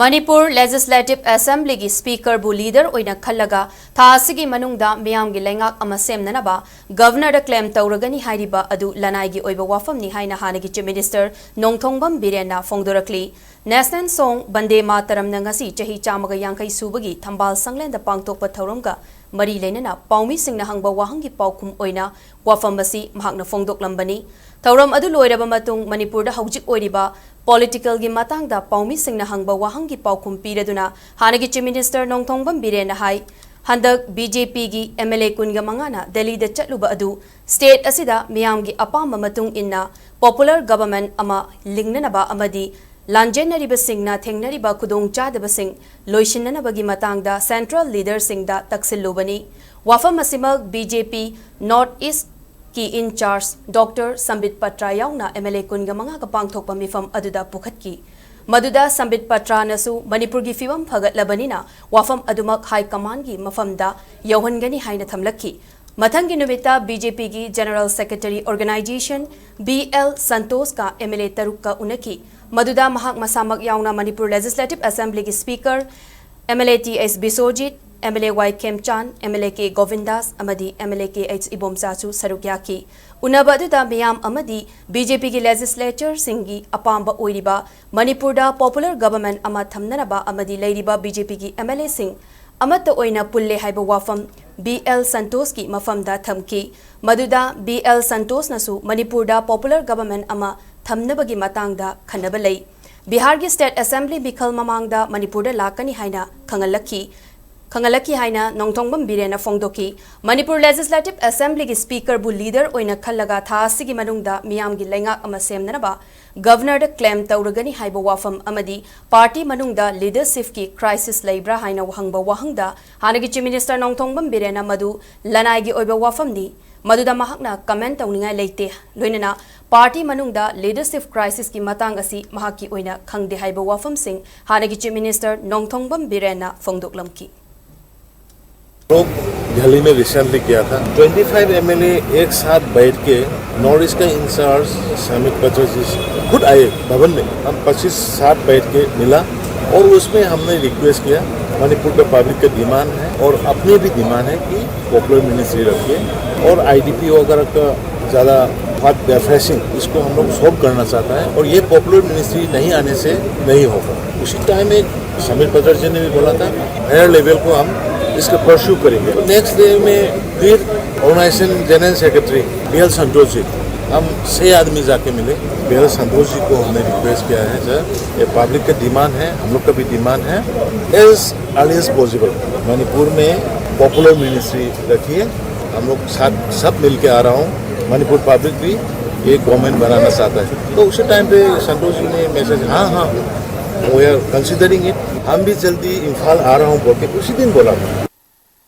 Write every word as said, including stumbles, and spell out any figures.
Manipur legislative ꯑꯦꯁꯦꯝꯕ꯭ꯂꯤꯒꯤ ꯁ꯭ꯄꯤꯀꯔꯕꯨ leader ꯑꯣꯏꯅ ꯈꯜꯂꯒ ꯊꯥ ꯑꯁꯤꯒꯤ ꯃꯅꯨꯡꯗ ꯃꯤꯌꯥꯝꯒꯤ ꯂꯩꯉꯥꯛ ꯑꯃ ꯁꯦꯝꯅꯅꯕ ꯒꯚꯔꯅꯔꯗ ꯀ꯭ꯂꯦꯝ ꯇꯧꯔꯒꯅꯤ ꯍꯥꯏꯔꯤꯕ ꯑꯗꯨ ꯂꯅꯥꯏꯒꯤ ꯑꯣꯏꯕ ꯋꯥꯐꯝꯅꯤ ꯍꯥꯏꯅ ꯍꯥꯟꯅꯒꯤ ꯆꯤꯐ ꯃꯤꯅꯤꯁꯇꯔ ꯅꯣꯡꯊꯣꯡꯕꯝ ꯕꯤꯔꯦꯟꯅ ꯐꯣꯡꯗꯣꯔꯛꯂꯤ꯫ ꯅꯦꯁꯅꯦꯜ ꯁꯣꯡ ꯕꯟꯗꯦ ꯃꯥꯇꯔꯝꯅ ꯉꯁꯤ ꯆꯍꯤ ꯆꯥꯝꯃꯒ ꯌꯥꯡꯈꯩ ꯁꯨꯕꯒꯤ ꯊꯝꯕꯥꯜ ꯁꯪꯂꯦꯟꯗ ꯄꯥꯡꯊꯣꯛꯄ ꯊꯧꯔꯝꯒ ꯃꯔꯤ ꯂꯩꯅꯅ ꯄꯥꯎꯃꯤꯁꯤꯡꯅ ꯍꯪꯕ ꯋꯥꯍꯪꯒꯤ ꯄꯥꯎꯈꯨꯝ ꯑꯣꯏꯅ ꯋꯥꯐꯝ ꯑꯁꯤ ꯃꯍꯥꯛꯅ ꯐꯣꯡꯗꯣꯛꯂꯝꯕꯅꯤ꯫ ꯊꯧꯔꯝ ꯑꯗꯨ ꯂꯣꯏꯔꯕ ꯃꯇꯨꯡ ꯃꯅꯤꯄꯨꯔꯗ ꯍꯧꯖꯤꯛ ꯑꯣꯏꯔꯤꯕ ꯄꯣꯂꯤꯇꯤꯀꯦꯜꯒꯤ ꯃꯇꯥꯡꯗ ꯄꯥꯎꯃꯤꯁꯤꯡꯅ ꯍꯪꯕ ꯋꯥꯍꯪꯒꯤ ꯄꯥꯎꯈꯨꯝ ꯄꯤꯔꯗꯨꯅ ꯍꯥꯟꯅꯒꯤ ꯆꯤꯐ ꯃꯤꯅꯤꯁꯇꯔ ꯅꯣꯡꯊꯣꯡꯕꯝ ꯕꯤꯔꯦꯟꯅ ꯍꯥꯏ, ꯍꯟꯗꯛ ꯕꯤ ꯖꯦ ꯄꯤꯒꯤ ꯑꯦꯝ ꯑꯦꯜ ꯑꯦ ꯀꯨꯟꯒ ꯃꯉꯥꯅ ꯗꯦꯜꯂꯤꯗ ꯆꯠꯂꯨꯕ ꯑꯗꯨ ꯁ꯭ꯇꯦꯠ ꯑꯁꯤꯗ ꯃꯤꯌꯥꯝꯒꯤ ꯑꯄꯥꯝꯕ ꯃꯇꯨꯡ ꯏꯟꯅ ꯄꯣꯄꯨꯂꯔ ꯒꯚꯔꯟꯃꯦꯟꯠ ꯑꯃ ꯂꯤꯡꯅꯅꯕ ꯑꯃꯗꯤ ꯂꯥꯟꯖꯦꯟꯅꯔꯤꯕꯁꯤꯡꯅ ꯊꯦꯡꯅꯔꯤꯕ ꯈꯨꯗꯣꯡꯆꯥꯗꯕꯁꯤꯡ ꯂꯣꯏꯁꯤꯟꯅꯅꯕꯒꯤ ꯃꯇꯥꯡꯗ ꯁꯦꯟꯇ꯭ꯔꯦꯜ ꯂꯤꯗꯔꯁꯤꯡꯗ ꯇꯛꯁꯤꯜꯂꯨꯕꯅꯤ꯫ ꯋꯥꯐꯝ ꯑꯁꯤꯃꯛ ꯕꯤ ꯖꯦ ꯄꯤ ꯅꯣꯔꯠ ꯏꯁ꯭ꯠꯀꯤ ꯏꯟꯆꯥꯔꯖ ꯗꯣꯛꯇꯔ ꯁꯝꯕꯤꯠ ꯄꯇ꯭ꯔꯥ ꯌꯥꯎꯅ ꯑꯦꯝ ꯑꯦꯜ ꯑꯦ ꯀꯨꯟꯒ ꯃꯉꯥꯒ ꯄꯥꯡꯊꯣꯛꯄ ꯃꯤꯐꯝ ꯑꯗꯨꯗ ꯄꯨꯈꯠꯈꯤ꯫ ꯃꯗꯨꯗ ꯁꯝꯕꯤꯠ ꯄꯇ꯭ꯔꯥꯅꯁꯨ ꯃꯅꯤꯄꯨꯔꯒꯤ ꯐꯤꯕꯝ ꯐꯒꯠꯂꯕꯅꯤꯅ ꯋꯥꯐꯝ ꯑꯗꯨꯃꯛ ꯍꯥꯏ ꯀꯃꯥꯟꯒꯤ ꯃꯐꯝꯗ ꯌꯧꯍꯟꯒꯅꯤ ꯍꯥꯏꯅ ꯊꯝꯂꯛꯈꯤ꯫ ꯃꯊꯪꯒꯤ ꯅꯨꯃꯤꯠꯇ ꯕꯤ ꯖꯦ ꯄꯤꯒꯤ general secretary organisation B L ꯁꯟꯇꯣꯁꯀ ꯑꯦꯝ ꯑꯦꯜ ꯑꯦ ꯇꯔꯨꯛꯀ ꯎꯅꯈꯤ꯫ ꯃꯗꯨꯗ ꯃꯍꯥꯛ ꯃꯁꯥꯃꯛ ꯌꯥꯎꯅ ꯃꯅꯤꯄꯨꯔ ꯂꯦꯖꯤꯁꯂꯦꯇꯤꯚ ꯑꯦꯁꯦꯝꯕ꯭ꯂꯤꯒꯤ speaker M L A T H Biswajit, M L A Y Khemchand, M L A K Govindas ꯑꯃꯗꯤ M L A K H ꯏꯕꯣꯝꯆꯥꯁꯨ ꯁꯔꯨꯛ ꯌꯥꯈꯤ꯫ ꯎꯅꯕ ꯑꯗꯨꯗ ꯃꯤꯌꯥꯝ ꯑꯃꯗꯤ ꯕꯤ ꯖꯦ ꯄꯤꯒꯤ ꯂꯦꯖꯤꯁꯂꯦꯆꯔꯁꯤꯡꯒꯤ ꯑꯄꯥꯝꯕ ꯑꯣꯏꯔꯤꯕ ꯃꯅꯤꯄꯨꯔꯗ ꯄꯣꯄꯨꯂꯔ ꯒꯚꯔꯟꯃꯦꯟꯠ ꯑꯃ ꯊꯝꯅꯅꯕ ꯑꯃꯗꯤ ꯂꯩꯔꯤꯕ ꯕꯤ ꯖꯦ ꯄꯤꯒꯤ ꯑꯦꯝ ꯑꯦꯜ ꯑꯦꯁꯤꯡ ꯑꯃꯠꯇ ꯑꯣꯏꯅ ꯄꯨꯜꯂꯦ ꯍꯥꯏꯕ ꯋꯥꯐꯝ ꯕꯤ ꯑꯦꯜ ꯁꯟꯇꯣꯁꯀꯤ ꯃꯐꯝꯗ ꯊꯝꯈꯤ꯫ ꯃꯗꯨꯗ ꯕꯤ ꯑꯦꯜ ꯁꯟꯇꯣꯁꯅꯁꯨ ꯃꯅꯤꯄꯨꯔꯗ ꯄꯣꯄꯨꯂꯔ ꯒꯚꯔꯟꯃꯦꯟꯠ ꯑꯃ ꯊꯝꯅꯕꯒꯤ ꯃꯇꯥꯡꯗ ꯈꯟꯅꯕ ꯂꯩ꯫ ꯕꯤꯍꯥꯔꯒꯤ ꯁ꯭ꯇꯦꯠ ꯑꯦꯁꯦꯝꯕ꯭ꯂꯤ ꯃꯤꯈꯜ ꯃꯃꯥꯡꯗ ꯃꯅꯤꯄꯨꯔꯗ ꯂꯥꯛꯀꯅꯤ ꯍꯥꯏꯅ ꯈꯪꯍꯜꯂꯛꯈꯤ, ꯈꯪꯍꯜꯂꯛꯈꯤ ꯍꯥꯏꯅ ꯅꯣꯡꯊꯣꯡꯕꯝ ꯕꯤꯔꯦꯟꯅ ꯐꯣꯡꯗꯣꯛꯈꯤ꯫ ꯃꯅꯤꯄꯨꯔ ꯂꯦꯖꯤꯁꯂꯦꯇꯤꯚ ꯑꯦꯁꯦꯝꯕ꯭ꯂꯤꯒꯤ ꯁ꯭ꯄꯤꯀꯔꯕꯨ ꯂꯤꯗꯔ ꯑꯣꯏꯅ ꯈꯜꯂꯒ ꯊꯥ ꯑꯁꯤꯒꯤ ꯃꯅꯨꯡꯗ ꯃꯤꯌꯥꯝꯒꯤ ꯂꯩꯉꯥꯛ ꯑꯃ ꯁꯦꯝꯅꯅꯕ ꯒꯚꯔꯅꯔꯗ ꯀ꯭ꯂꯦꯝ ꯇꯧꯔꯒꯅꯤ ꯍꯥꯏꯕ ꯋꯥꯐꯝ ꯑꯃꯗꯤ ꯄꯥꯔꯇꯤ ꯃꯅꯨꯡꯗ ꯂꯤꯗꯔꯁꯤꯞꯀꯤ ꯀ꯭ꯔꯥꯏꯁꯤꯁ ꯂꯩꯕ꯭ꯔꯥ ꯍꯥꯏꯅ ꯍꯪꯕ ꯋꯥꯍꯪꯗ ꯍꯥꯟꯅꯒꯤ ꯆꯤꯐ ꯃꯤꯅꯤꯁꯇꯔ ꯅꯣꯡꯊꯣꯡꯕꯝ ꯕꯤꯔꯦꯟꯅ ꯃꯗꯨ ꯂꯅꯥꯏꯒꯤ ꯑꯣꯏꯕ ꯋꯥꯐꯝꯅꯤ, ꯃꯗꯨꯗ ꯃꯍꯥꯛꯅ ꯀꯃꯦꯟ ꯇꯧꯅꯤꯡꯉꯥꯏ ꯂꯩꯇꯦ꯫ ꯂꯣꯏꯅꯅ ꯄꯥꯔꯇꯤ ꯃꯅꯨꯡꯗ ꯂꯤꯗꯔꯁꯤꯞ ꯀ꯭ꯔꯥꯏꯁꯤꯁꯀꯤ ꯃꯇꯥꯡ ꯑꯁꯤ ꯃꯍꯥꯛꯀꯤ ꯑꯣꯏꯅ ꯈꯪꯗꯦ ꯍꯥꯏꯕ ꯋꯥꯐꯝꯁꯤꯡ ꯍꯥꯟꯅꯒꯤ ꯆꯤꯐ ꯃꯤꯅꯤꯁꯇꯔ ꯅꯣꯡꯊꯣꯡꯕꯝ ꯕꯤꯔꯦꯟꯅ ꯐꯣꯡꯗꯣꯛꯂꯝꯈꯤ꯫ लोग दिल्ली में रिसेंटली किया था। ट्वेंटी फ़ाइव एमएलए एक साथ बैठ के नॉर्थ ईस्ट का इंचार्ज सैमिट पत्र जी खुद आए भवन में। हम पच्चीस साथ बैठ के मिला, और उसमें हमने रिक्वेस्ट किया, मणिपुर का पब्लिक का डिमांड है और अपने भी डिमांड है कि पॉपुलर मिनिस्ट्री रखिए, और आईडीपी वगैरह का ज़्यादा बहुत प्रेफरेंसिंग, इसको हम लोग सॉल्व करना चाहता है और ये पॉपुलर मिनिस्ट्री नहीं आने से नहीं होगा। उसी टाइम एक समीर पटेल जी ने भी बोला था, हायर लेवल को हम इसका परस्यू करेंगे। नेक्स्ट डे में फिर organisation general secretary BL Santosh ji, हम छः आदमी जाके मिले। बीएल संतोष जी को हमने रिक्वेस्ट किया है, सर, ये पब्लिक का डिमांड है, हम लोग का भी डिमांड है, as early as possible Manipur में पॉपुलर मिनिस्ट्री रखिए। हम लोग साथ सब मिल के आ रहा हूँ, मणिपुर पब्लिक भी एक गवर्नमेंट बनाना चाहता है। तो उसी टाइम पे संतोष जी ने मैसेज, हाँ हाँ, वी आर कंसिडरिंग इट, हम भी जल्दी इम्फाल आ रहा हूँ बोल के उसी दिन बोला था।